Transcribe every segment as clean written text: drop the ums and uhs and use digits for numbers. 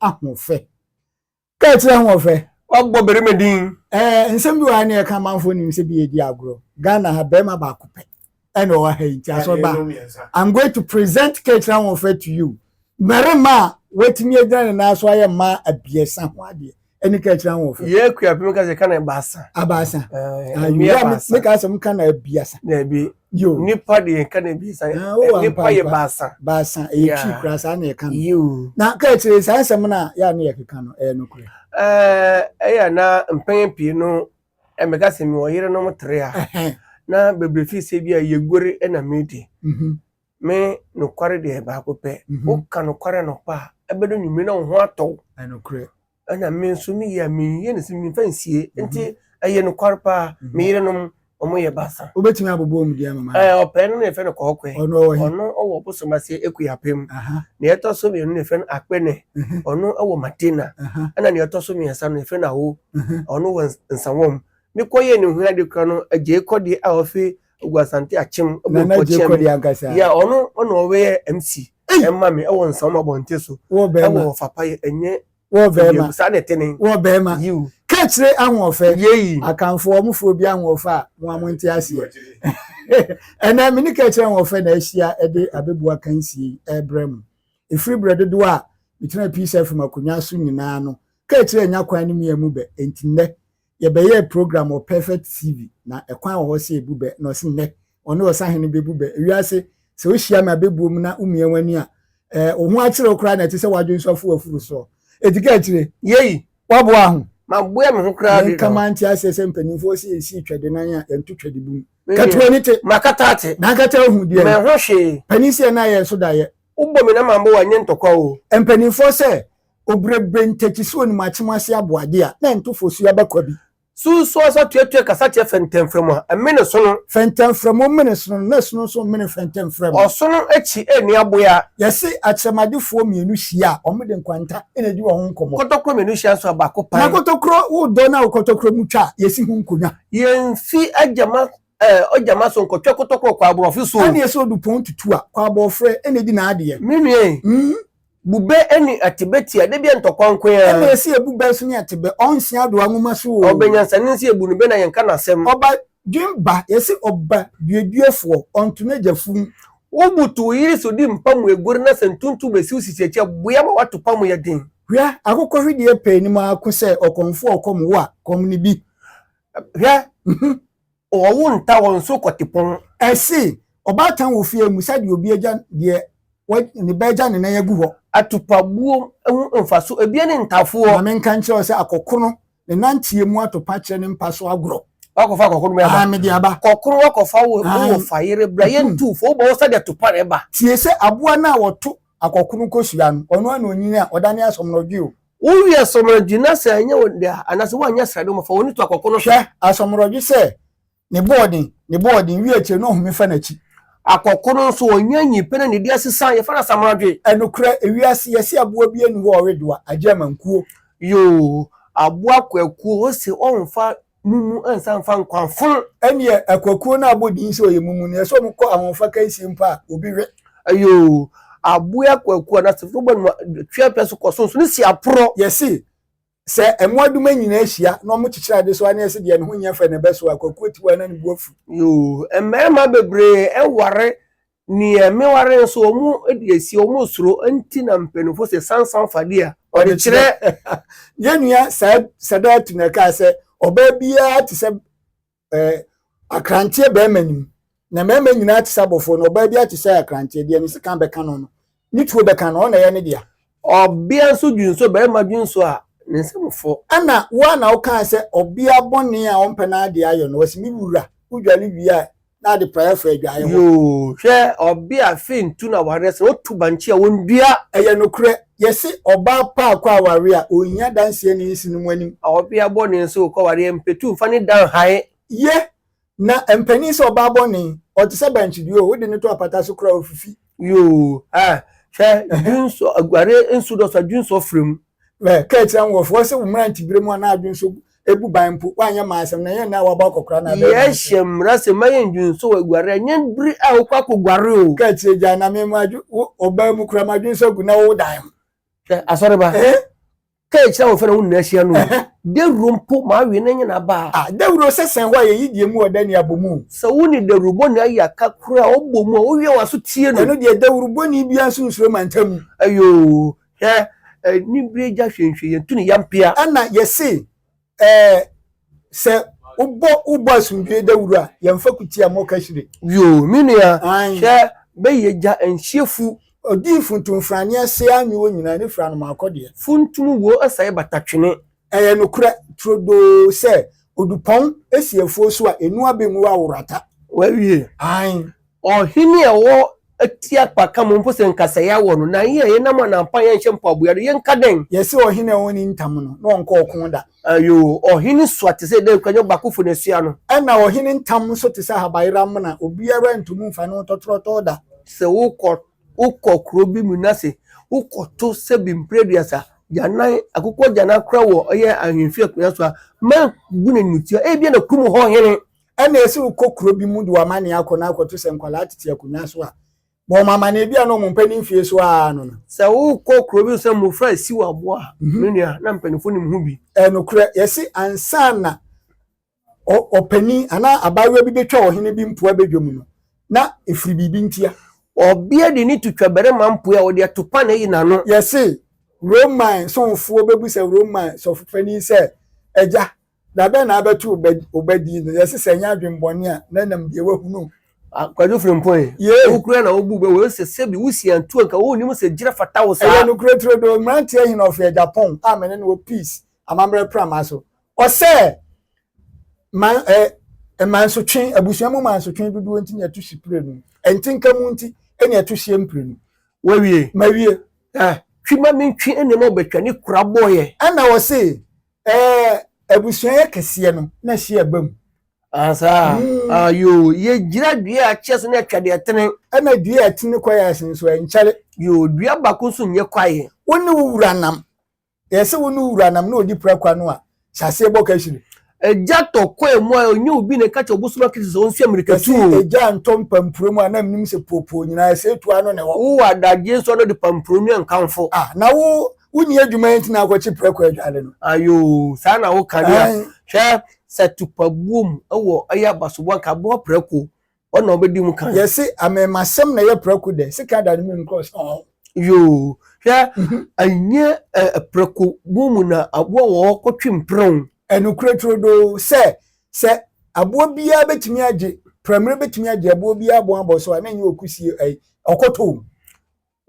Ahoɔfɛ. Ka kyerɛ ahoɔfɛ. Wabɔ barima din. Ɛɛ nsɛm bi wɔ ha ne yɛka amanfoɔ nim sɛ bi yɛdi agorɔ. Ghana ha barima baako pɛ ɛna ɔwɔ ha yi nti asɔreba. I'm going to present Kekyerɛ Ahoɔfɛ to you. Mmarima a watumi agyina ne nan so ayɛ mmaa abiɛsa ho adeɛ ɛne Kekyerɛ Ahoɔfɛ. Yɛ Akuapem ka sɛ ka na baasa. Abaasa. Mmea baasa. Meka sɛ mo ka na abiasa. Dabi. Yo. Nipa de yɛn ka na abiasa. Nipa yɛ baasa. Baasa ɛyɛ twi kura saa na yɛka no. Yo. Na Kekyerɛ saa nsɛm no a yɛ a ne yɛkeka no ɛyɛ nokorɛ. Ɛɛ ɛyɛ na mpɛn pii no ɛmɛka sɛ mewɔ yerenom tere a na bebree fi sɛ bi a yɛguare na medi. Me nokware deɛ baako pɛ. Woka nokware anɔpa a ɛbɛdɔ nwummere na wo ho atɔ wo. Ɛnokorɛ. Ɛna me nso meyɛ a menyɛ no sɛ memfa nsie. Nti ɛyɛ nokware paa. Me yerenom wɔn yɛ baasa. Wobɛtumi abobɔ wɔn din ama ma? Ɛɛ ɔpɛɛ no na yɛfrɛ no Kɔɔkɔɛ. Ɔno ɔwɔ he? Ɔno ɔwɔ Bosomase Akuapem. Nea ɛtɔ so mmienu no yɛfrɛ no Akpene. Ɔno ɛwɔ Madina. Ɛna nea ɛtɔ so mmiɛnsa no yɛfrɛ no Awo. Ɔno wɔ Nsawam. Mekɔyɛɛ ne ho ade kora no, Agyei Kɔdeɛ a ɔfi Oguasante Akyem ɛbɔ Nana Agyei nkɔkyea Kɔdeɛ me. ankasa. Yeah, ɔno ɔna ɔbɛyɛ MC ɛma me ɛwɔ Nsawam abɔnten so. Wɔ bɛrima. Ɛwɔ Ɔfapaeɛ ɛnyɛ Wɔ bɛrima. Saa na ɛte ne. Wɔ bɛrima. Yiw. Kɛkyerɛ ahoɔfɛ. Yei. Akanfoɔ ɔmo frɛ obi ahoɔfɛ a mo a mo nte aseɛ. Ɛnɛ me ne Kɛkyerɛ ahoɔfɛ na ahyia ɛde abɛbu akansie yi ɛrebrɛ mo. Ɛfiri berɛ dodoɔ a metena Peace FM akonnwa so nyinaa no, Kɛkyerɛ anya kwan ne me amu bɛ, enti nnɛ yɛbɛyɛɛ program wɔ Perfect TV na ɛkwan wɔ hɔ sɛ yɛbu bɛ na ɔse nnɛ ɔne ɔsahene bɛbu bɛ. Ewiase sɛ wohyia me abɛbuo mu na womia w'ani a, eh, wo ho akyere wo koraa na ɛte sɛ w'adwene nso afu w'afuru soɔ. Enti ka akyire. Yei. Woaboa ho. Maboa me ho koraa de. Menka mante aseɛ sɛ mpanimfoɔ se yɛnsii twɛdenan a yɛnto twɛdebum. Kata w'ani te. Makata ate. N'ankata ahu deɛ. Menho hwee. Panin se ɛna yɛn so daeɛ. Wobɔ me na mambɔ wo a nyɛ ntɔkwa o. Mpanimfoɔ sɛ, Oberebre ntakyi sɛ onim akyem ase aboade a, na ɛnto fosuo aba kwa bi. Sunsua sa tuatua kasa kyerɛ fɛntɛmfrɛm a, ɛmene sono. Fɛntɛmfrɛm mene sono na sono nso mene fɛntɛmfrɛm. Ɔsono akyi nni aboa. Yɛse akyerɛmadefoɔ mmienu hyia a, wɔde nkwanta na ɛdi wɔn ho nkɔmmɔ. Kɔtɔkorɔ mmienu hyia nso a, baako pan. Na kɔtɔkorɔ wo dɔ na wo kɔtɔkorɔ mu twa a, yɛsi ho nkonnwa. Yɛmfi agyama eh, ɔgyama so nkɔtwa kɔtɔkorɔ kɔ aborɔfo so o. Ɛne ɛsɛ odupɔn tutu a, kɔ abɔɔfrɛ ɛna ɛdi n'adeɛ. Me nua yi, bubɛ ɛne atebɛ tia, da bia ntɔkwa nko ara. Ɛna ɛsɛ yɛbu bɛ nso ne atebɛ, ɔnse adowa nwoma so o. Ɔba nyansani nso yɛbu no bɛ na yɛnka n'asɛm. Ɔba dwen ba, yɛse ɔba duaduafoɔ, ɔnto n'agya funu. Wo butu wo yere so di mpa mu aguare na sɛ ntontom bɛsi wo sisi akyi a, boa ma w'atopa mu yɛ den. Hwɛ, akokɔhwedeɛ pɛ anim ara ko sɛ ɔkɔmfoɔ ɔkɔm wo a, kɔm no bi. Hwɛ, ɔwo nta wɔn so kɔtepɔn. Ɛse, ɔbaatan wɔ fie amu sɛdeɛ obi agya deɛ ne ba agya ne nan agu hɔ. Atopabuo ho mfaso, ebia ne ntafoɔ. Ma menka nkyerɛ wo sɛ akɔkono ne nanteɛ mu atopa kyerɛ ne mpa so agorɔ. Wakɔfa akɔkono mi aba. Aane, mede aba. Kɔkono wakɔfa wo wo fa yere bra yɛntu fo wobɔ wo sɛdeɛ topa na ɛba. Tie sɛ aboa no a wɔto akɔkono kosua no, ɔno ara na onyini a ɔdane asɔmnɔdwe o. Wowie asɔmrɔdwe na sɛ ɛnyɛ wo dɛ a, anaasɛ woanyɛ srade ma fa w'ani to akɔko no so. Hwɛ, asɔmrɔdwe sɛ, ne bo ɔden, ne bo ɔden, wie akyire no ɔhome fa n'akyi. Akɔko no nso, ɔnya nyi pɛ na ne di asesa, yɛfrɛ no asamrɔdwe. Ɛnokorɛ, ewiase, yɛse aboa biara nni hɔ a ɔwe doa, agye amankuo. Yoo, aboa kwakuo, ose ɔmfa mumu ansa mfa nkwa fon. Ɛneɛ akuakuo no abɔ din sɛ ɔyɛ mumu no, ɛsɛ ɔmo kɔ ahoɔfa kansie mpo a, obi we. Ayoo, aboa akuakuo anaa sɛ wobɔ no twea pɛ so kɔ so nso ne si aporɔ. Yɛse, sɛ mmoadoma nyinaa hyia na ɔmo kyekyere ade so a, na yɛse deɛ ne ho nyɛ fɛ na ɛbɛso a, akuakuo ti hɔ a na ne bo afu. Yoo, mmarima bebree ware Nea meware nso wɔn de asi wɔn soro nti na mpanyinfo sɛ sansan fa deɛ a ɔde kyerɛ. Yɛn nua Sadatu na ɛkaa sɛ ɔbaa biara te sɛ ɛɛ akranteɛ bɛrima nim na mmarima nyinaa te sɛ abɔfoɔ na ɔbaa biara te sɛ akranteɛ deɛ ne sekan bɛka no no ne tuo bɛka no ɔna ɛyɛ ne dea. Ɔbea nso dwensɔ barima dwensɔ a ne nsam fɔ. Ɛna wo a na wokaa sɛ ɔbea bɔne a ɔmpɛ n'adeɛ ayɔ no ɔse me wura wodware wie a na ade praeɛ fa adwaeɛ hɔ. Yoo, hwɛ ɔbea afe ntu na awareɛ sɛ ɔtu bankye a ɔndua. Ɛyɛ nokorɛ, yɛse ɔbaa pa akɔ awareɛ a, ɔnhia adanseɛ ne nsi no mu anim. Ɔbea bɔne nso rekɔ awareɛ mpetu mfa ne dan nhae. Ye, na mpanin sɛ ɔbaa bɔne, ɔte sɛ bankye dua o, wode no to apata so koraa a, ɔfifi. Yoo, ah, hwɛ, dwensɔ, aguare nsu dɔso a, dwensɔ frɛ mu. Ɛ, ka akyerɛ nkurɔfoɔ sɛ wo mmerantebere mu a na adwene so bu ban mpo, woanyɛ mmaa asɛm, na ɛnyɛ nnɛ a woabɔ akɔkora na abɛyɛ mmaa asɛm. Yɛhyɛ mmara sɛ mma yɛndwensɔ wɔ aguare, ɛnyɛ bere a wokɔ akɔguare o. Ka akyire gyae na me madwo, wo ɔbaa mu koraa madwensɔ agu na wo dan ho. Hwɛ, asɔreba, Eh? Ka ɛkyerɛ wɔn fɛ na wɔn nyinaa ahyia no. Dawuro mpo maa wie na nyɛ n'aba. Ah, dawuro sɛ sɛn hɔ a yɛyi deɛ mu ɔda ni abɔ mu. Sɛ wo ne dawurubɔni ayɛ aka koraa a ɔbɔ mu a wowie w'aso tie no. Ɛno deɛ dawurubɔni biara nso nsuro mantamu. Ayoo, hwɛ, anibere gya hwɛnhwɛ yɛntu ne yampea. Ɛna yɛse Ɛɛ, sɛ wobɔ wobɔ asomdwoe dawuru a, yɛmfa kuti a mmɔ kahyire. Yoo, me nua, hwɛ, bɛyɛ gya nhyɛ fu. Odii funtumfrane ase anwe wɔ nyinaa ne fira no maakɔ deɛ. Funtum wuo sɛe batatwene. Ɛyɛ nokorɛ turodoo sɛ odupɔn si afuo so a enu abɛ ngu aworata. Wawie. Aane. Ɔhene a ɔwɔ atia kpaka mu mpo sɛ nkasɛe awɔ no, na yɛn a yɛnam anampa a yɛnhyɛ mpaboa no, yɛnka dɛn? Yɛse ɔhene a ɔnni ntam no, na ɔnkɔ ɔko da. Ayoo, ɔhene sua te sɛ dɛ kura ɔbaakofo na asua no. Ɛna ɔhene ntam nso te sɛ ahabayera amena, obiara ntumi mfa ne ho tɔtorɔtɔɔ da. Sɛ wokɔ wokɔ kuro bi mu na se wokɔto sɛbi mprɛ aduasa, gyanan, akokɔ gyanan koraa wɔ ɔyɛ ahemfie akonnwa so a, mma bu no animtia, ebia na kurom hɔ hene. Ɛna ɛsɛ wokɔ kuro bi mu de w'amanneɛ akɔ na akɔto sɛ nkwadaa tete akonnwa so a, bɔ wɔn amanneɛ bi a na wɔn mpanin mfie so ara no no. Sɛ wokɔ kuro bi so sɛ mmofra resi wo aboa a, me nua, na mpanyimfo nim ho bi. Ɛyɛ nokorɛ, yɛse ansa na ɔpanin anaa abaayewa bi bɛtwa ɔhene bi mpoa badwa mu no, na ɛfiri biribi ntia. Ɔbea de ne to twa barima mpoa a, ɔde atopa na ayi n'ano. Yɛse Roman somfoɔ bɛbisa Roman sɔfopanin sɛ, Agya, Da bɛn na abɛto wo ba din no? Yɛse sɛ ɛnyɛ adwenbɔne a, na ɛnam deɛ wahunu. Kwadwo Frimpong yi, Yee. wo kura na wobu bɛ wei sɛ sɛbi wo si antu anka wo nim sɛ gyina fata wo Ɛyɛ saa. nokorɛ turodoo, mmeranteɛ hene ɔfeɛ Japan a me ne no wɔ peace amammerɛ prama so. Ɔsɛ man ɛ mansotwe, abusua mu mansotwe dodoɔ nti na ɛto hye prenu. Ɛnte nka mu nti na ɛto hyeɛ mprenu. Wawie? Mawie. Eh, twi ma mentwi nneɛma ɔbɛtwa ne kura bɔɔyɛ. Ɛna ɔse Ɛɛ abusua yɛ kɛseɛ no na ɛhye ɛba mu. Asa mm. Ayo yɛgyina dua a kyɛ so na atwa deɛ ɛtene. Ɛna dua a ɛtene kɔ yɛ ase nso ɛnkyɛre. Yo dua baako nso nyɛ kwaeɛ. Wo ne wo wura nam. Yɛ sɛ wo ne wo wura nam na ɔdi prakwa no a hyɛ aseɛ bɔ kahyire. Egya tɔ kɔɛ mu a ɔnyɛ obi na ɛka kyɛ obosom akiti sɛ ɔnsi amirikatu o. Yɛse egya ntɔ mpampuro mu a na menim sɛ poopoo nyinaa ɛsɛ etu ano na ɛwɔ. Wowɔ adagyeɛ nso a na ɔde pampuro nua nkamfo. Ah na wo wonni adwuma yi nti na akɔkye prɛko adwale no. Ayoo saa na woka deɛ a hwɛ sɛ tupabuom wɔ ɛyɛ abasobɔ anka aboa prɛko ɔna ɔbɛdi mu kan. Yɛse amɛmasɛm na ɛyɛ prɛko dɛ sika da ne mu nkorɔ sɛ ɔɔ. Yoo hwɛ ɛnyɛ prɛko buo mu na aboa wɔ hɔ kɔtwe mprɛn. Ɛnokorɛ turodoo sɛ sɛ aboa biara bɛtumi agye prɛmire bɛtumi agye aboa biara bɔn abɔ so a na ɛnyɛ ɔkusie ɛyi ɔkɔtɔ o.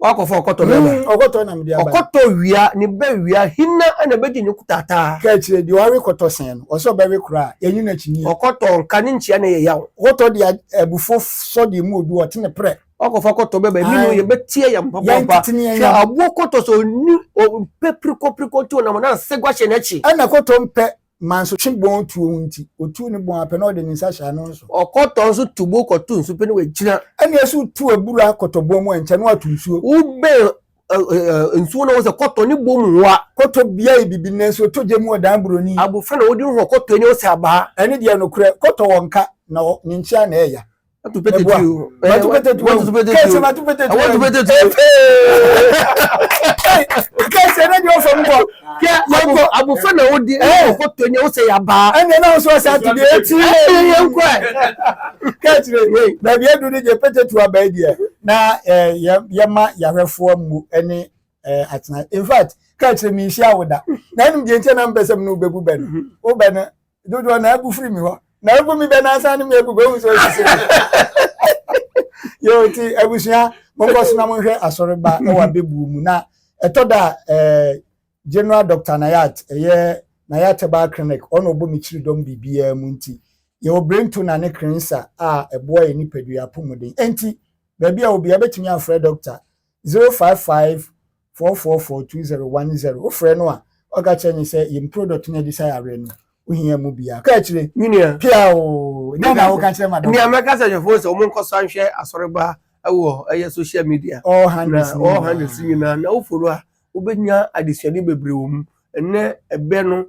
Wakɔfa ɔkɔtɔ bɛba. Ɔkɔtɔ na mede aba. Ɔkɔtɔ wia ne bɛ wia hina na ɛbɛgye ne kutaataa. Ka akyire deɛ ɔwe kɔtɔ sɛn no ɔsɛ ɔbɛwe koraa yɛnyi no akyinnyeɛ. Ɔkɔtɔ nka ne nkyea na ɛyɛ yaw. Ɔkɔtɔ de abufuo sɔ deɛ mu odu ɔte ne prɛ. Wakɔfa kɔtɔ bɛba ɛmi no yɛbɛteɛ yɛn papaapa. Hwɛ aboɔ kɔtɔ sɛ ɔni ɔmpɛ pirikɔ pirikɔ nti ɔnam na asegua hyɛ n'akyi. Ɛna kɔtɔ mpɛ mansotwe bɔn tuo ho nti, ɔtuu ne bɔn apɛ na ɔde ne nsa hyɛ ano nso. Ɔkɔtɔ nso tu bo kɔto nsu pɛ na wagyina. Ɛna ɛso tu abura kɔtɔ bɔn mu a nkyɛ na wato nsuo. Wobɛn nsuo na wo sɛ kɔtɔ ne bɔ mu wa. Kɔtɔ bia yɛ bibi nanso ɔtɔ gya mu ɔdan buroni. Abofra na wodi ho kɔtɔ ani ɔsɛ abaa. Ɛne deɛ nokorɛ kɔtɔ wɔ nka na ne nkyea na ɛya. Matu pete tu. Matu pete tu. Matu pete tu. Kɛse matu pete tu. Matu pete tu. Kɛse ne deɛ ɔfam kɔ. Kɛ abo abofra na odi ɛna ɔkɔ to nya ɔsɛ yaba. Ɛna ɛna nso ɔsɛ ato deɛ eti. Ɛyɛ yɛn kɔ ɛ. Kɛkyere baabi adu ne deɛ pete tu aba yi deɛ na yɛ yɛma yahwɛfoɔ mu ɛne atena. In fact kɛkyere mi nhyia wo da. Na ɛnum deɛ nkyɛn na mpɛ sɛ mi ne wo bɛbu bɛ no. Wo bɛ no dodoɔ na abu firi mi hɔ na abu mi bɛ nansa ne mi abu bɛ ehu sɛ osisi mi yɛ ti abusua monkɔ so na monhwɛ asɔreba ɛwɔ abɛbuo mu na ɛtɔ da ɛɛ general doctor nayat ɛyɛ nayat herbal clinic ɔna ɔbɔ mi kyiri dɔm biribiara mu nti yɛwɔ brain na ne cleanser a ɛboa yɛ nipadua apɔmuden nti baabi a obiara bɛtumi afrɛ doctor 055 444 2010 wofrɛ no a ɔka kyerɛ ne sɛ yɛn product no adi sa yareɛ no wohia mu biara ka akyire Minia. Pia o ne na woka kyerɛ ma dɔm Nea mɛka sɛ hwɛfoɔ sɛ wɔn nkɔ so anhwɛ asɔreba wɔ ɛyɛ social media. All handles na all handles nyinaa na wofolo a wobɛnya adesuade bebree wɔ mu. Ɛnɛ ɛbɛ no.